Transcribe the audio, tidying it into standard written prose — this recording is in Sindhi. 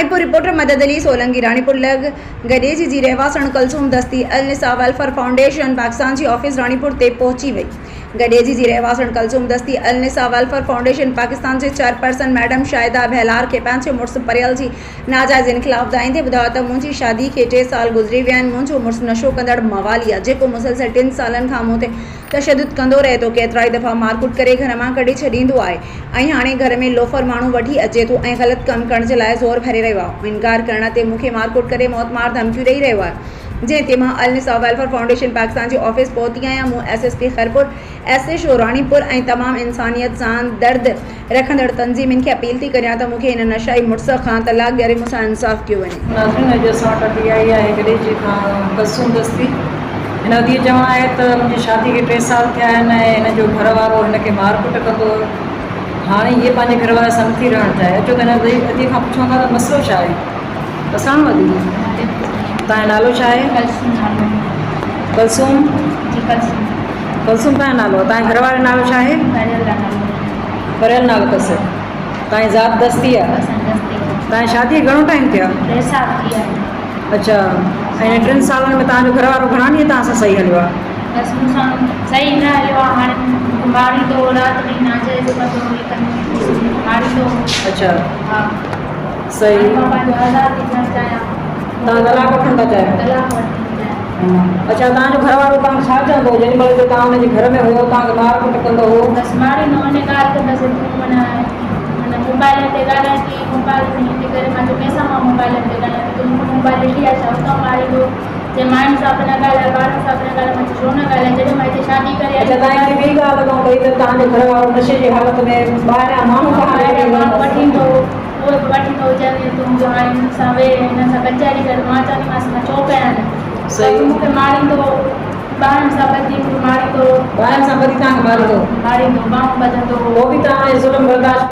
راڻيپور، رپورٽر مدد علي سولنگي، راڻيپور لڳ گڏيجي جي رهواسڻ ڪلثوم دستي النساء ويلفيئر فائونڊيشن پاڪستان جي آفيس راڻيپور تي پهچي وئي. گڏيجي جي رهواسڻ ڪلثوم دستي النساء ويلفيئر فائونڊيشن پاڪستان جي چيئرپرسن ميڊم شاهده ڀيلار کي پنهنجي مڙس پريل جي ناجائزين خلاف دانهيندي ٻڌايو ته منهنجي شادي کي ٽي سال گذري ويا آهن، منهنجو مڙس نشو ڪندڙ موالي آهي جيڪو مسلسل ٽن سالن کان مون تي تشدد ڪندو رهي ٿو، ڪيترائي دفعا مارڪٽ ڪري گهر مان ڪڍي ڇڏيندو آهي ۽ هاڻي گهر ۾ لوفر ماڻهو وٺي اچي ٿو ۽ غلط ڪم ڪرڻ جي لاء زور ڀري رهيو آهي، انڪار ڪرڻ تي مون کي مارڪٽ ڪري موتمار ڌمڪيون ڏئي رهيو آهي، جنهن تي مان النساء ويلفيئر فائونڊيشن پاڪستان جي آفيس پهتي آهيان، مون S S P Khairpur, S H O Ranipur ۽ تمام انسانيت سان درد رکندڙ تنظيمين کي اپيل ٿي ڪريان ته مون کي هن نشائي مڙس کان طلاق ڏياري مون سان انصاف ڪيو وڃي. ناظرين اڄ اسان وٽ ادي آئي آهي گڏيجي کان ڪلثوم دستي هن ادي جو چوڻ آهي ته منهنجي شادي کي ٽي سال ٿيا آهن ۽ هن جو گهر وارو هن کي مار ڪٽ ڪندو هو هاڻي هيء پنهنجي گهر واري سان نٿي رهڻ چاهي اچو ته هن ادي کان پڇون ٿا ته مسئلو ڇا آهي اسلام عليڪم توهان جو نالو ڇا آهي؟ ڪلثوم نالو. ڪلثوم؟ جي ڪلثوم. ڪلثوم توهان جو نالو آهي توهان جي گهر واري جو نالو ڇا آهي؟ پريل نالو. پريل نالو اٿس. توهان جي ذات دستي آهي. اسان دستي. توهان جي شادي کي گهڻو ٽائيم ٿيو آهي؟ ٽي سال ٿي ويا آهن. اڇا ۽ هن ٽن سالن ۾ توهان جو گهر وارو گهڻا ڏينهن توهان سان صحيح هليو آهي؟ بس مون سان صحيح نه هليو آهي هاڻي مون کي ماريندو هو رات ڏينهن ناجائز ڪندو هو هي ڪندو هو مون کي ماريندو هو. اڇا. ها. صحيح. مان پنهنجو آزاد ٿي ٿيڻ چاهيان. توهان طلاق وٺڻ ٿا چاهيو؟ طلاق وٺڻ ٿي چاهيان. اڇا توهان جو گهر وارو توهان کي ڇا چوندو هو جيڏي مهل به توهان ان جي گهر ۾ هيو توهان کي مار ڪٽ ڪندو هو؟ بس ماريندو هو ان ڳالهه تي بس تون معنيٰ معنيٰ موبائل تي ڳالهائين ٿي موبائل ۾ هيئن ٿي ڪري مان چيو ڪنهن سان مان موبائل تي ڳالهايان ٿي تون مون کان موبائل وٺي آ ڇا اتان ماريندو چي ماين سان به نه ڳالهاء ٻارن سان به نه ڳالهاء مان چيو ڇو نه ڳالهايان جڏهن مان هتي شادي ڪري آئي اڇا توهان هڪڙي ٻي ڳالهه اتان ڪئي ته توهان جو گهر وارو نشي جي حالت ۾ ٻاهريان ماڻهو توهان ڏي ٻاهريان ماڻهو وٺي ايندو هو اهي به وٺي ٿو چوين تون جو هاڻي مون سان ويهه هن سان ڪچهري ڪر مان چونديمانس مان ڇو ڪيان صحيح. مون کي ماريندو هو ٻانهن سان ٻڌي مون کي ماريندو هو. ٻانهن سان ٻڌي توهان کي ماريندو هو. ماريندو ٻانهون ٻڌندو هو. پوء به توهان اهي ظلم برداشت.